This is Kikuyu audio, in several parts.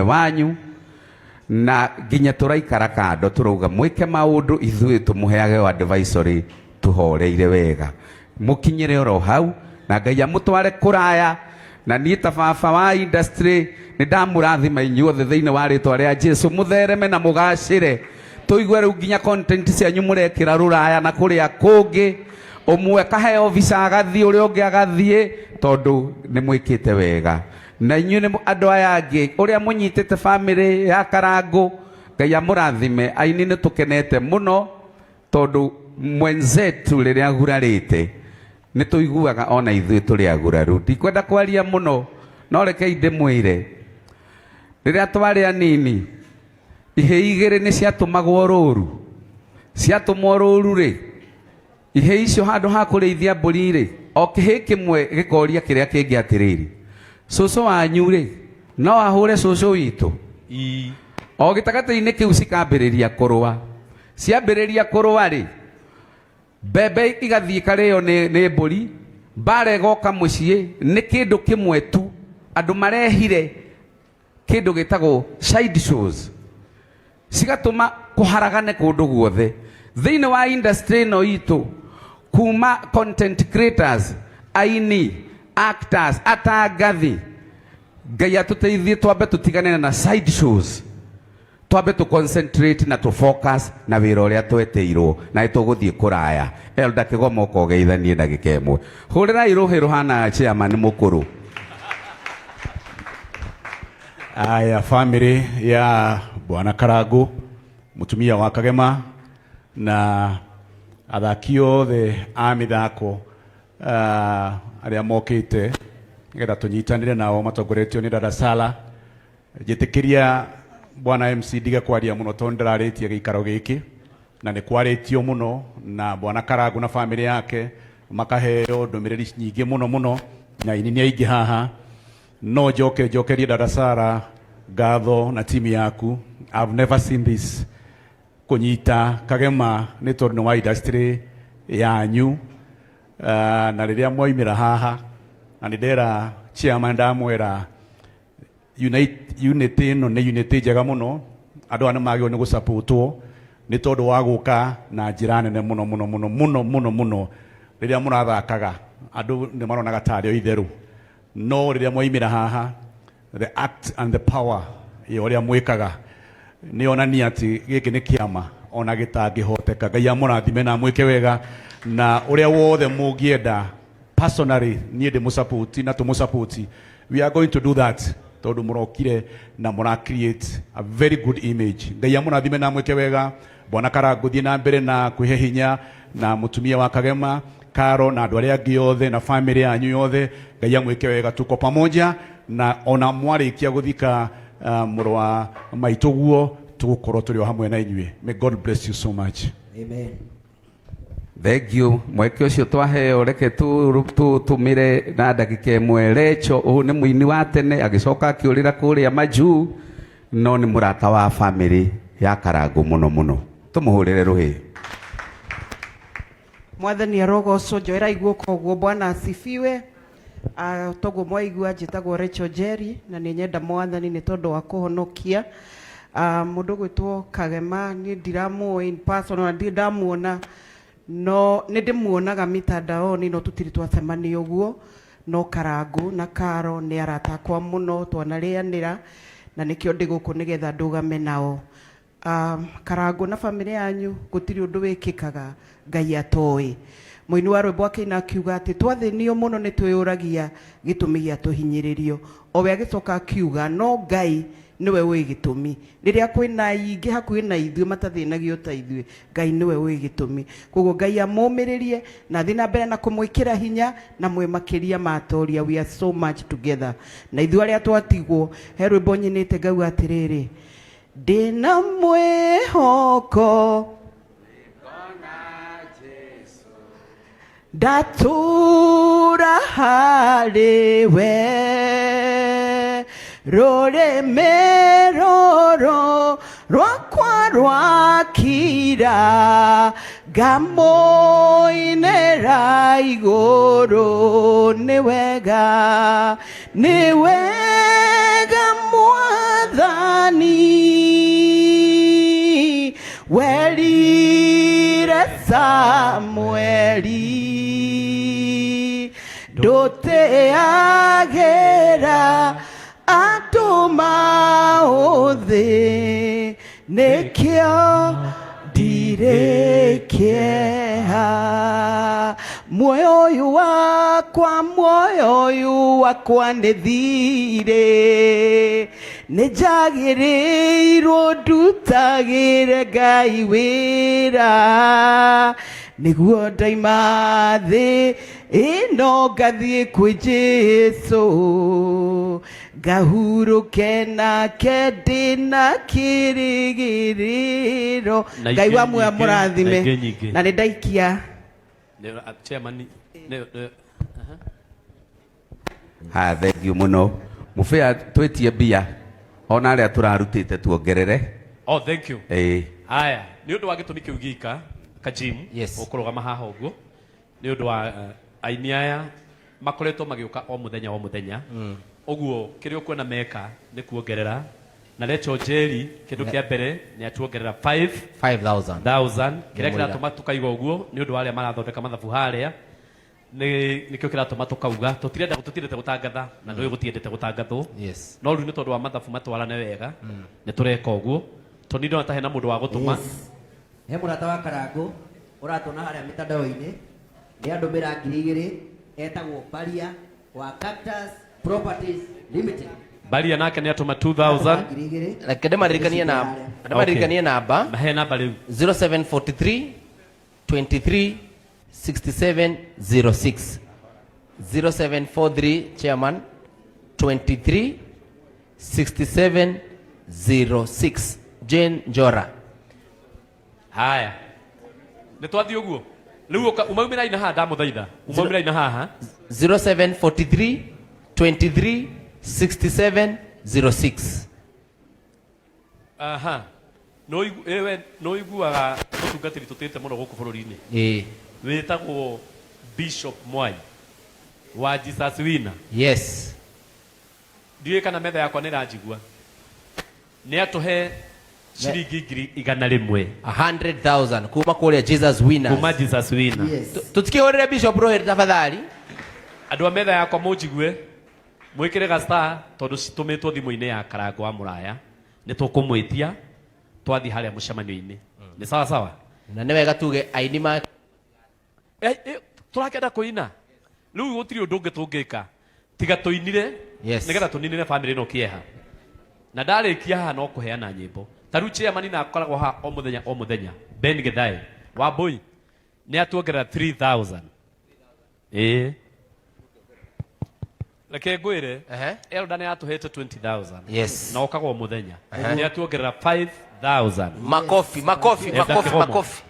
Wanyu na nginya tũraikara kando tũrauga mwĩke maũndũ ithuĩ tũmũheage o advisory tũhoreire wega mũkinyĩre oro hau na Ngai amũtware kũraya. Na niĩ ta baba wa industry nĩ ndamũrathima inyuothe thĩinĩ wa rĩtwa rĩa Jesu, mũthereme na mũgacĩre, tũigue rĩu nginya content cianyu mũrekĩra rũraya na kũrĩa kũngĩ, ũmwe kaheo visa agathiĩ, ũrĩa ũngĩ agathiĩ, tondũ nĩ mwĩkĩte wega. Na inyuĩ nĩ andũ aya angĩ ũrĩa mũnyitĩte famĩlĩ ya Karangũ, Ngai amũrathime. Aini nĩ tũkenete mũno tondũ mwenzetu rĩrĩa agurarĩte nĩ tũiguaga ona ithuĩ tũrĩ aguraru. Ndikwenda kwaria mũno, no rekei ndĩmwĩre, rĩrĩa twarĩ anini ihĩ igĩrĩ nĩ ciatũmagwo rũru. Ciatũmwo rũru rĩ, ihĩ icio handũ ha kũrĩithia mbũri rĩ, o kĩhĩ kĩmwe gĩkoria kĩrĩa kĩngĩ atĩrĩrĩ, cũcũ wanyu rĩ, no ahũre cũcũ witũ? O gĩtagatĩ-inĩ kĩu cikambĩrĩria kũrũa. Ciambĩrĩria kũrũa rĩ, mbembe igathiĩ ikarĩo nĩ mbũri, mbara ĩgoka mũciĩ. Nĩ kĩndũ kĩmwe tu andũ marehire, kĩndũ gĩtagwo side shows, cigatũma kũharagane kũndũ guothe thĩinĩ wa industry ĩno itũ, kuma content creators, aini, actors, atangathi. Ngai atũteithie twambe tũtigane na side shows, twambe tũ concentrate na tũ focus na wĩra ũrĩa twetĩirwo, na nĩ tũgũthiĩ kũraya. Elder Kĩgoma, ũkogeithanie ndagĩka ĩmwe. Hũrĩrai rũhĩ rũhana chairman mũkũrũ. Aya, family ya Bwana Karangu, mutumia wa Kagema na athaki othe a mĩthako arĩa mokĩte nĩgetha tũnyitanĩre nao matongoretio nĩ Dada Sala. Njĩtĩkĩria, Bwana MC, ndige kwaria mũno tondũ ndĩrarĩtie gĩikaro gĩkĩ na nĩ kwarĩtio mũno na Bwana Karangu na family yake makaheo ndũmĩrĩri nyingĩ mũno mũno na aini nĩ aingĩ haha. No njoke njokerie Dada Sara ngatho na timu yaku. I've never seen this, kũnyita Kagema nĩ tondũ nĩ wa industry yanyu. Na rĩrĩa mwaimĩra haha na nĩ ndera chairman, ndamwĩra unity ĩno nĩ unity njega mũno. Andũ aya nĩ magĩrĩirwo nĩ gũsupportwo nĩ tondũ wa gũka na njĩra nene mũno mũno mũno mũno mũno mũno. Rĩrĩa mũrathakaga andũ nĩ maronaga tarĩ o itherũ, no rĩrĩa mwaimĩra haha, the act and the power ya ũrĩa mwĩkaga nĩ onania atĩ gĩkĩ nĩ kĩama ona gĩtangĩhoteka. Ngai amũrathime na amwĩke wega na ũrĩa wothe mũngĩenda. Personally, niĩ ndĩmũsupport na tũmũsupport. We are going to do that tondũ mũrokire na mũra create a very good image. Ngai amũrathime na amwĩke wega. Bwana Karangu, thiĩ na mbere na kwĩhe hinya na mũtumia wa Kagema, Karo, na andũ arĩa angĩ othe na family yanyu yothe. Ngai amwĩke wega, tuko pamoja na ona mwarĩkia gũthika mũrũ wa maitũ guo tũgũkorwo tũrĩ o hamwe na inyuĩ. May God bless you so much. Amen. Thank you. Mweke ũcio twaheo, reke tũmĩre na ndagĩka ĩmwe. Recho, ũyũ nĩ mũini wa tene, agĩcoka akĩũrĩra kũrĩa majuu, no nĩ mũrata wa family ya Karangũ mũno mũno. Tũmũhũrĩre rũhĩ. Mwathani arogocwo. Njoera guoko ũguo. Bwana asifiwe. Toguo mwaigua, njĩtagwo Rachel Jerry na nĩ nyenda Mwathani nĩ tondũ wa kũhonokia. Mũndũ gwĩtwo Kagema niĩ ndiramũĩ in person, ona ndirĩ ndamuona, no nĩ ndĩmuonaga mitandaoni, no tũtirĩ twacemania ũguo. No Karangũ na Karo nĩ arata akwa mũno, twanarĩanĩra, na nĩkĩo ndĩ gũkũ nĩgetha ndũgame nao. Karangũ na bamĩrĩ yanyu, gũtirĩ ũndũ wĩkĩkaga Ngai atoĩ. Mũini wa rwĩmbo akĩina akiuga atĩ twathĩnio mũno nĩ twĩyũragia gĩtũmi gĩa tũhinyĩrĩrio. Owe agĩcoka akiuga no Ngai nĩwe ũĩ gĩtũmi. Rĩrĩa kwĩna aingĩ hakuhĩ na ithuĩ matathĩnagio ta ithuĩ, Ngai nĩwe ũĩ gĩtũmi. Koguo Ngai amũmĩrĩrie na athiĩ na mbere na kũmwĩkĩra hinya na mwĩ makĩria matoria. We are so much together. Na ithuĩ arĩa twatigwo, he rwĩmbo nyinĩte ngauga atĩrĩrĩ, ndĩna mwĩhoko ndatũra harĩ we, rũrĩmĩ rũrũ rwakwa. rwakira ngamũinĩra igũrũ. Nĩ wega, nĩ wega Mwathani werire Samueli ndũtĩagĩra andũ maũthĩ, nĩkĩo ndirĩ kĩeha. Muoyo ũyũ wakwa, muoyo ũyũ wakwa nĩ thirĩ, nĩ njagĩrĩirwo ndutagĩre Ngai wĩra, nĩguo ndaima thĩ ĩno ngathiĩ kwĩ Jesũ, ngahurũke nake ndĩna kĩrĩgĩrĩro. Na Ngai ingĩ wa muoyo nyingĩ, na mũrathime. ingĩ nyingĩ. Na nĩ ndaikia. Chairman, Ha, thank you muno mubea. Twitie mbia ona aria turarutite tuongerere. Oh, thank you. Ĩĩ. Haya, nĩ ũndũ wa gĩtũmi kĩu gika kajim. Yes. Ũkũrũgama haha ũguo nĩ ũndũ wa aini aya makoretwo magĩũka o mũthenya o mũthenya ũguo, kĩrĩa ũkuona meka nĩ kuongerera. Na Rachel Njeri, kĩndũ kĩa mbere nĩ atuongerera 5 5000. 1000. Kĩrĩa Nĩ kĩratũma tũkaiga ũguo nĩ ũndũ wa arĩa marathondeka mathabu harĩa, nĩ nĩkĩo kĩratũma tũkauga tũtirenda, tũtiendete gũtangatha na ndũĩ gũtiendete gũtangathwo. No rĩu nĩ tondũ wa mathabu matwarane wega nĩ tũreka ũguo. Tondũ ndona ta hena mũndũ wa gũtũma. Yes. He mũrata wa Karangũ ũratũona harĩa mitandao-inĩ, nĩ andũmĩra 2000, etagwo Baria wa Cactus Properties Limited. Baria nake nĩ atũma 2000. 2000. Reke ndĩmaririkanie na ndĩmaririkanie namba. Mahe namba rĩu. 0743 23 67 06. 0743, chairman, 23 67 06, Jane Njora. Haya, nĩ twathiĩ ũguo rĩu. Umaumĩra ina haha, ndamũthaitha, umaumĩra ina haha. 0743 23 67 06. Aha, ĩwe nĩ ũiguaga mũtungatĩri tũtĩte mũno gũkũ bũrũri-inĩ Ĩĩ. wĩtagwo Bishop Mwai wa Jesus Winner? Yes. Ndiũĩ kana metha yakwa nĩ ĩranjigua. Nĩ atũhe ciringi 100,000. 100,000 kuma kũrĩa Jesus Winners. Kuma Jesus Winner. Yes. Tũtikĩhũrĩre Bishop rũhĩ tafadhali. Andũ a metha yakwa, mũnjigue, mwĩkĩre ga star tondũ citũmĩtwo thimũ-inĩ ya Karango wa Mũraya. Nĩ tũkũmwĩtia twathiĩ harĩa mũcemanio-inĩ. Nĩ sawa sawa. Na nĩ wega tuge aini ma Tũrakenda kũina rĩu, gũtirĩ ũndũ ũngĩ tũngĩka tiga tũinire nĩgetha tũninire bamĩrĩ ĩno kĩeha. Na ndarĩkia haha no kũheana nyĩmbo. Ta rĩu chairman na akoragwo haha o mũthenya o mũthenya, Ben Githae wa Mbui, nĩ atuongerera 3000. Ĩĩ, reke ngwĩre, Elda nĩ atũhete 20,000. Na okaga o mũthenya. Nĩ atuongerera 5000. Makofi, makofi. Elda Makofi. Kigomo. Makofi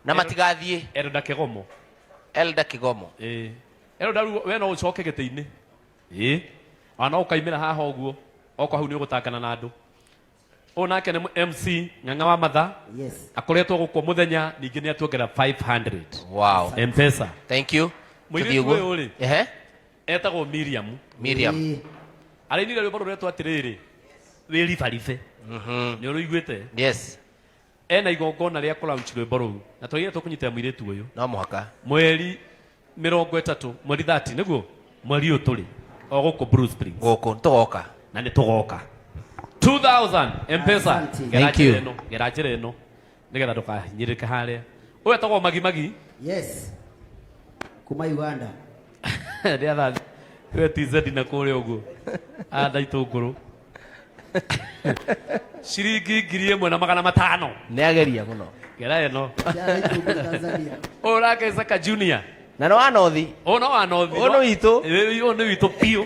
na matigathiĩ. Elda Kigomo. Elda Kigomo. Ĩĩ, Elda, rĩu we no ũcoke gĩtĩ-inĩ. Ĩĩ, ona no ũkaimĩra haha ũguo, okorwo hau nĩ ũgũtangana na andũ. Ũyũ nake nĩ MC Ng'ang'a wa Matha. Akoretwo gũkũ mũthenya, ningĩ nĩ atuongerera 500. Mpesa. Thank you. Mũirĩtu Tũthiĩ ũguo. ũyũ rĩ, etagwo Miriam. Miriam. Arainire rwĩmbo rũretwo atĩrĩrĩ, wĩribaribe. Nĩ ũrũiguĩte? Yes. Ena igongona rĩa kũlaunch rwĩmbo rũu na twagĩrĩire tũkũnyitĩra mũirĩtu ũyũ. No mũhaka. Mweri 30, mweri 30, nĩguo mweri ũyũ tũrĩ o gũkũ Blue Springs. Gũkũ tũgoka. Na nĩ tũgoka. 2000 Mpesa. Asante. Gera Thank you. njĩra ĩno, gera njĩra ĩno nĩgetha ndũkahinyĩrĩke harĩa. Ũyũ etagwo Magimagi. Yes. Kuma Uganda. Rĩatha we TZ na kũrĩa ũguo atha itũngũrũ ciringi 1500. Nĩ ageria mũno. Gera ĩno. Jana itũngũrũ Tanzania. Ũyũ nake Isaka Junior. Na nĩ wa Nothi. Ũyũ no wa Nothi. Ũyũ nĩ witũ. Ĩ, ũyũ nĩ witũ biũ.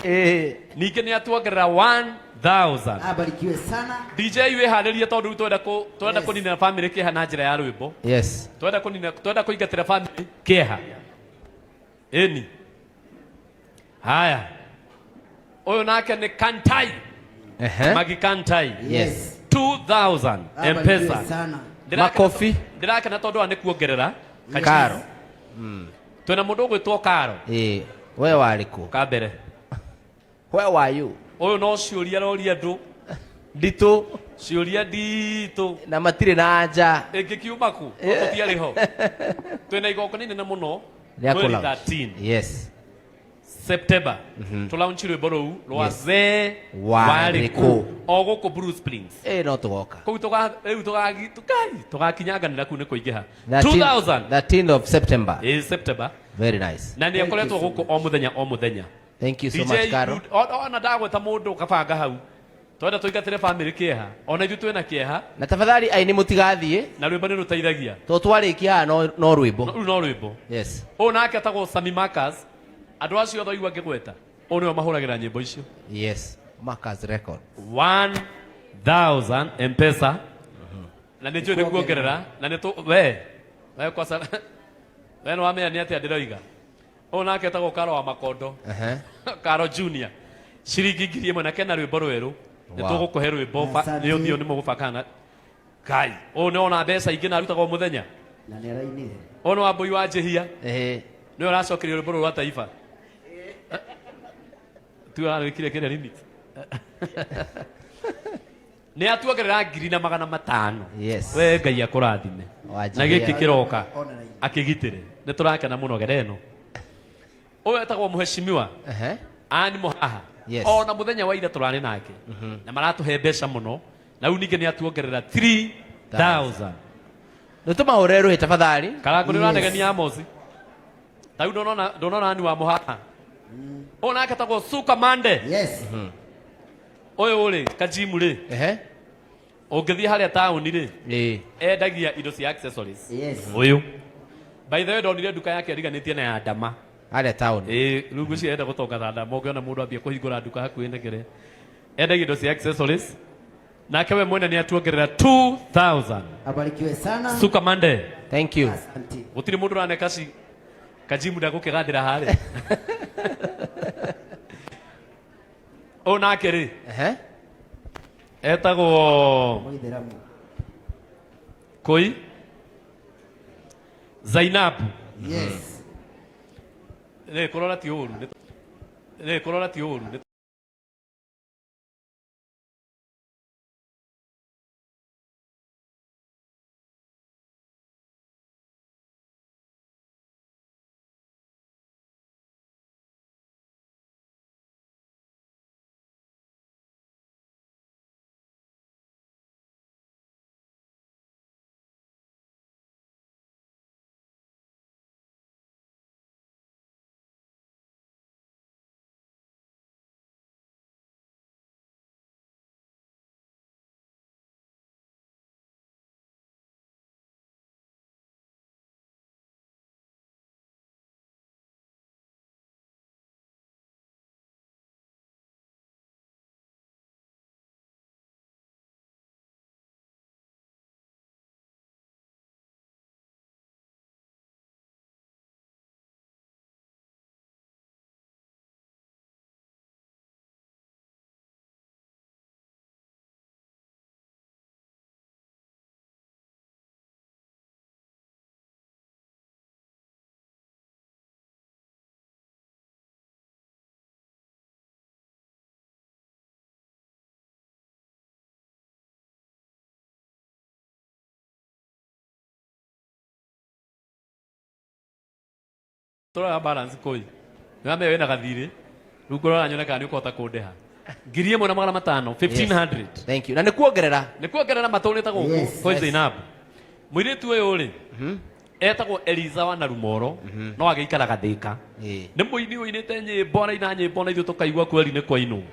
Ningĩ nĩ atuongerera 1000. Abarikiwe sana. DJ, wĩharĩrie tondũ rĩu twenda twenda kũninĩra family kĩeha na njĩra ya rwĩmbo. Twenda kũnina, twenda kũingatĩra family kĩeha. Ĩni, haya, ũyũ nake nĩ Kantai. Magi Kantai. 2000 Abarikiwe mpesa sana. Makofi. Ndirakena tondu wa nĩ kuongerera Karo. Twĩna mũndũ ũgwĩtwo Karo. Ĩĩ, we warĩ kũ? Ka mbere. Where were you? Ũyũ no ciũria aroria andũ. Nditũ. Ciũria nditũ. Na matirĩ na anja. Ĩngĩkiuma kũ? No tũtiarĩ ho. Twĩna igongona inene mũno. Rĩa Mweri kũ-launch. 13. Yes. September. Tũlaunch rwĩmbo rũu rwa Yes. Zee Warĩ Kũ. O gũkũ Blue Springs. Ĩĩ, no tũgoka. Kũu rĩu tũgakinyanganĩra kũu nĩ kũingĩha. 2000. 13th of September. Ĩĩ, September. Very nice. Na nĩ akoretwo gũkũ o mũthenya o mũthenya. Thank you so DJ much, Karo. Rude, ona ndagweta mũndũ kabanga hau. Twenda tũingatĩre family kĩeha. Ona ithuĩ twĩna kĩeha. Na tafadhali aini mũtigathiĩ. Na rwĩmbo nĩ rũteithagia. Tondũ twarĩkia haha no rwĩmbo. Rĩu no rwĩmbo. Yes. Ũyũ nake etagwo Sami Marcus. Andũ acio othe ũigua ngĩgweta. Ũyũ nĩwe mahũragĩra nyĩmbo icio. Yes. Marcus record. 1000 M-Pesa. Na nĩ njũĩ nĩ kuongerera. Na nĩ tũ-, we. We kwa we nĩ wamenya nĩ atĩa ndĩroiga. Ũyũ nake etagwo Karo wa Makondo. Karo Junior. Ciringi ngiri ĩmwe na kena rwĩmbo rwerũ. Nĩ Wow. tũgũkũhe rwĩmbo Asante. nĩ ũthiũ nĩ mũgũbaka na Ngai. Ũyũ nĩ ona mbeca ingĩ na arutagwo mũthenya. Na nĩ arainire. Ũyũ nĩ Wambũi wa Njĩhia. Nĩwe ũracokeria rwĩmbo rũrũ rwa taifa. Tiwe ũrarwĩkire kĩrĩa remix. Nĩ atuongerera ngiri na magana matano. Yes. We Ngai akũrathime. Wanjĩhia. Na gĩkĩ kĩroka Online. akĩgitĩre. Nĩ tũrakena mũno gera ĩno. Ũyũ etagwo mũheshimiwa. Ann Mũhaha. Yes. Ona mũthenya wa ira tũrarĩ nake. Na maratũhe mbeca mũno. Na rĩu ningĩ nĩ atuongerera 3000. Nĩ tũmahũrĩre rũhĩ tafadhali. Karangũ nĩ Yes. ũranegenia Amos. Ta rĩu ndonona Ann wa Mũhaha. Ũyũ nake etagwo Suka Mande. Yes. Ũyũ rĩ, Kajimu rĩ. Ũngĩthiĩ harĩa taũni rĩ, endagia indo cia accessories. Yes. Ũyũ. By the way, ndonire nduka yake ĩriganĩtie na ya Ndama. Harĩa taũni. Ĩĩ, rĩu ngwĩciria enda gũtonga ta Ndama, ũngĩona mũndũ ambie kũhingũra nduka hakuhĩ na kĩrĩa. Endagia indo cia accessories. Nake we mwene nĩ atuongerera 2000. Abarikiwe sana. Suka Mande. Thank you. Asante. Gũtirĩ mũndũ ũraneka Kajimu ndagũkĩgathĩra harĩa. Ũyũ nake rĩ? Etagwo Mũithĩramu. Koi Zainabu. Yes. Nĩ kũrora ti ũru. Nĩ kũrora ti ũru. Tũrora balance kũi. Nĩ wamenya wĩna gathirĩ. Rĩu ngũrora nyone kana nĩ ũkũhota kũndĩha. Ngiri ĩmwe na magana matano, 1500. Yes. Thank you. Na nĩ kuongerera. Nĩ kuongerera matũrĩte gũkũ, Yes. kwĩ Yes. Zainabu. Mũirĩtu ũyũ rĩ, etagwo Eliza wa Narumoro, no agĩikaraga Thĩka. Nĩ mũini ũinĩte nyĩmbo, araina nyĩmbo na ithuĩ tũkaigua kweri nĩ kwainwo.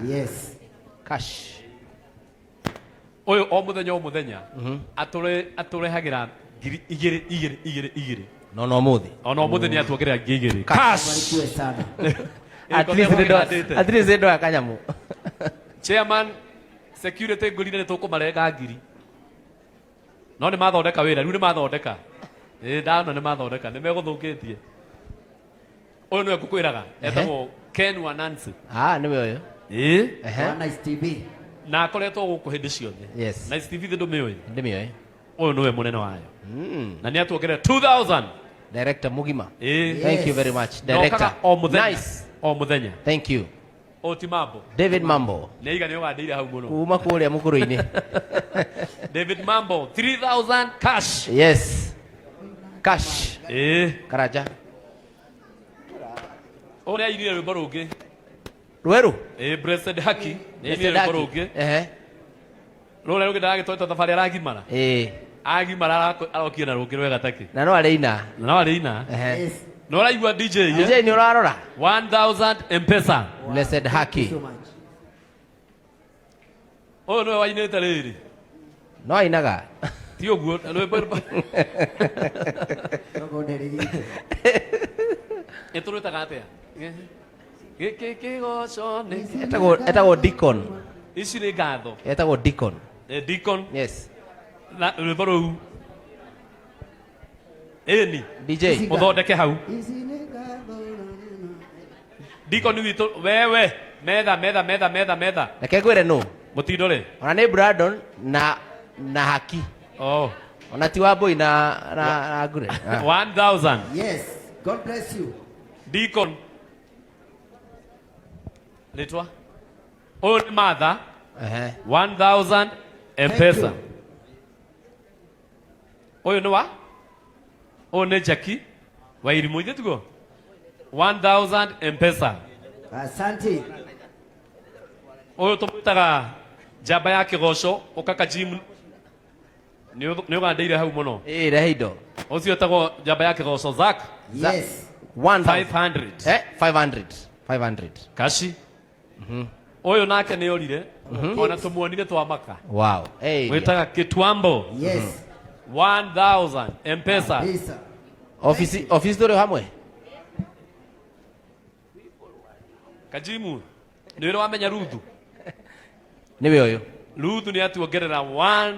Yes. Cash. Ũyũ o mũthenya o mũthenya, atũrehagĩra ngiri igĩrĩ, igĩrĩ, igĩrĩ, igĩrĩ. No, no mũthĩ. O no mũthĩ nĩ atuongerera ngiri igĩrĩ. Cash. Cash. Barikiwe sana. At least nĩ ndo-, at least nĩ ndoya kanyamũ. Chairman security ngũrire nĩ tũkũmarenga ngiri. No nĩ mathondeka wĩra, rĩu nĩ mathondeka. Ĩ ndana nĩ mathondeka, nĩ megũthũkĩtie. Ũyũ nĩwe ngũkwĩraga, etagwo Ken wa Nancy. Ah, nĩwe ũyũ. Ĩ Ehe. Wa Nice TV. Na akoretwo gũkũ hĩndĩ ciothe. Yes. Nice TV ndũmĩũĩ. Ndĩmĩoĩ. Ũyũ nĩwe mũnene wayo. Na nĩ atuongerera 2000. Director Mugima. Ĩ. Thank you very much. Na Director. okaga o mũthenya. Nice. O mũthenya. Thank you. Ũyũ ti Mambo. David Mambo. Nĩ aiga nĩ ũgandĩire hau mũno. Kuma kũrĩa mũkũrũ-inĩ. David Mambo 3000 cash. Yes. Cash. Ĩ. Karanja. Ũyũ nĩ ainire rwĩmbo rũngĩ. Rwerũ. Ĩ Blessed Haki nĩ ainire rwĩmbo rũngĩ. Ehe. Rũrĩa rũngĩ ndagagĩtwetwo thabarĩ aragimara. Ĩ. Agimara arokire na rũngĩ rwega takĩ. Na no arĩina. Na no arĩina. Ehe. Yes. Nĩ ũraigua DJ eh? DJ nĩ ũrarora. 1000 M-Pesa. Blessed Haki. So much. Ũyũ nĩwe wainĩte rĩrĩ. No ainaga. Ti ũguo rwĩmbo Togo nderigite. nĩ tũrwĩtaga atĩa? Gĩkĩ kĩgoco nĩ Etagwo etagwo Deacon. ici nĩ ngatho. Etagwo Deacon. Eh, Deacon Yes. na rwĩmbo rũu. Ĩni DJ. mũthondeke hau. Ici nĩ ngatho. Deacon witũ wewe metha metha metha metha metha. Reke ngwĩre nũ. Mũtindo rĩ. Ona nĩ Brandon na na Haki. Oh. Ona ti Wambui na na na Ngure. Ah. 1000. Yes. God bless you. Deacon. Rĩtwa. Ũyũ nĩ Martha. Ehe. 1000 M-Pesa. you. Ũyũ nĩ wa? Ũyũ nĩ Jackie wa Irimũ ithe tiguo? 1000 M-Pesa. Asante. Ũyũ tũmwĩtaga njamba ya kĩgoco ũkaka gym nĩ ũgandĩire hau mũno. Ĩ rehe indo. Ũcio ũtagwo njamba ya kĩgoco Zack Yes. 1000. 500. Eh, 500. 500. Kashi. Ũyũ nake nĩ orire ona tũmuonire twamaka. Wow. Hey. Wĩtaga Kĩtwambo Yes. 1000 M-Pesa. Lisa. Office office tũrĩ hamwe. Kajimu nĩ wĩra wamenya Ruthu. Nĩwe ũyũ. Ruthu nĩ atuongerera 1000.